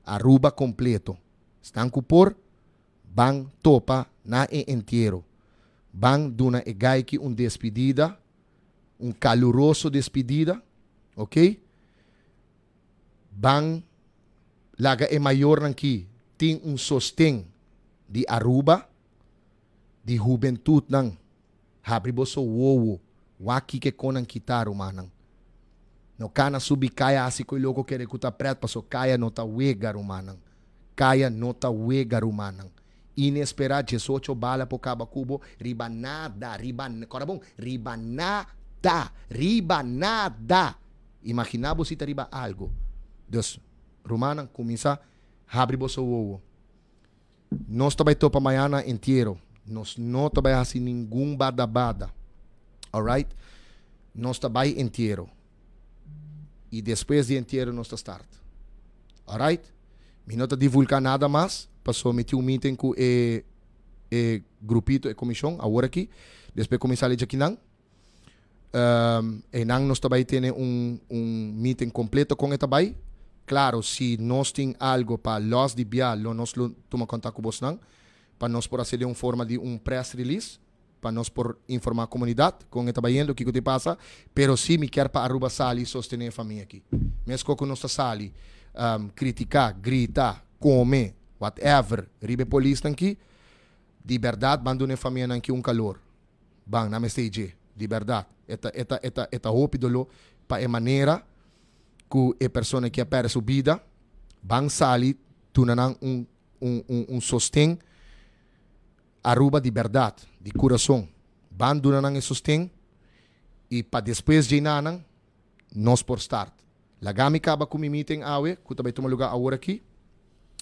Aruba kompleto. Esnan ku por, ban topa na e entiero. Ban duna e guy aki un despedida, un kaluroso despedida, ok? Ban laga e mayornan aki tin un sosten di Aruba, di hubentutnan. Habri boso wowo, wak kiko e konan kita, rumannan. No kana subi kaya hasi ko'i loko kere ku ta pret, paso kaya no ta wega, rumannan. Kaya no ta wega, rumannan. Inesperá 18 bala por kaba ku bo riba nada, riba, kòrda bon, riba nada, riba nada. Imaginá bo si ta riba algu. Dus, rumannan, kuminsá habri boso wowo. Nos ta bai topa mañana entiero. Nos no ta bai hasi ningun bada bada. Alright? Nos ta bai entiero. I despues di entiero nos ta start. Alright? Mi no ta divulká nada mas, pasobra mi tin un meeting ku e e grupito, e komishon, awor aki. Despues ku mi sali djakinan. Einan nos ta bai tene un un meeting kompleto kon e ta bai. Klaro, si nos tin algo pa lòs di bia lo nos lo tuma kontak ku bosnan pa nos por hasi den un forma di un press release pa nos por informá komunidat kon e ta bayendo, kiko tin pasa. Pero si mi kier pa Aruba sali sostené e famia aki. Meskos ku nos ta sali kritiká, grita, kome, whatever riba e polisnan aki, di bèrdat ban duna e famianan aki un kalor. Ban, nan mester dje. Di bèrdat. E ta, e ta, e ta, e ta hopi doló pa e manera ku e persona ki a pèrdè su bida. Ban sali duna nan un, un, un, un sosten. Aruba di bèrdat, di kurason. Ban duna nan e sosten i pa despues dje nanan nos por start. Laga mi kaba ku mi meeting awe, ku ta bai tuma lugá awor aki.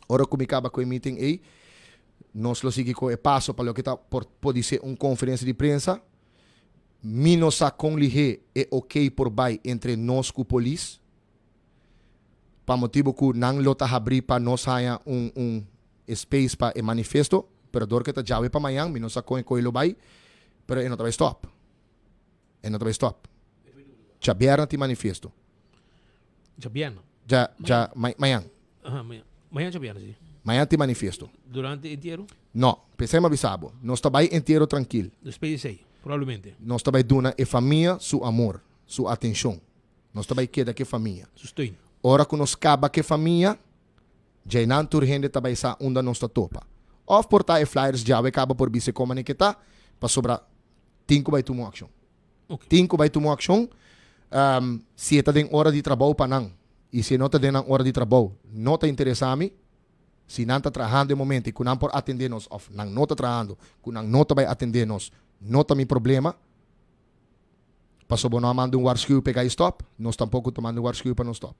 Ora ku mi kaba ku e meeting ei, nos lo sigui ku e paso pa loke ta por podisé un konferensia di prensa. Mi no sa kon lihé e okey por bai entre nos ku polis, pa motibu ku nan lo ta habrí pa nos haña un un space pa e manifesto, pero dor ku e ta djawe pa mañan, mi no sa kon e koe lo bai, pero e no ta bai stòp. E no ta bai stòp. Djabièrnè tin manifesto. Djabièrnè? Dja, dja, mañan. Aha, mañan. Mañan djabièrnè, si. Mañan tin manifesto. Durante entiero? No, p'esei mi a bisa bo. Nos ta bai entiero trankil. Despues di esei, probablemente. Nos ta bai duna e famia su amor, su atenshon. Nos ta bai keda ku e famia. Su steun. Ora ku nos kaba ku e famia, djainan tur hende ta bai sa unda nos ta topa. Òf por ta e flyers djawe kaba por bisa e koman e ke ta, pasobra tin ku bai tuma un akshon. Tin ku bai tuma un akshon si e ta den ora di trabou pa nan i si e no ta den nan ora di trabou no ta interesá mi. Si nan ta trahando e momento i ku nan por atendé nos òf nan no ta trahando ku nan no ta bai atendé nos no ta mi problema. Pasobra bo no a manda un warschuw p'e gai stòp, nos tampoko ta manda un warschuw pa nos stòp.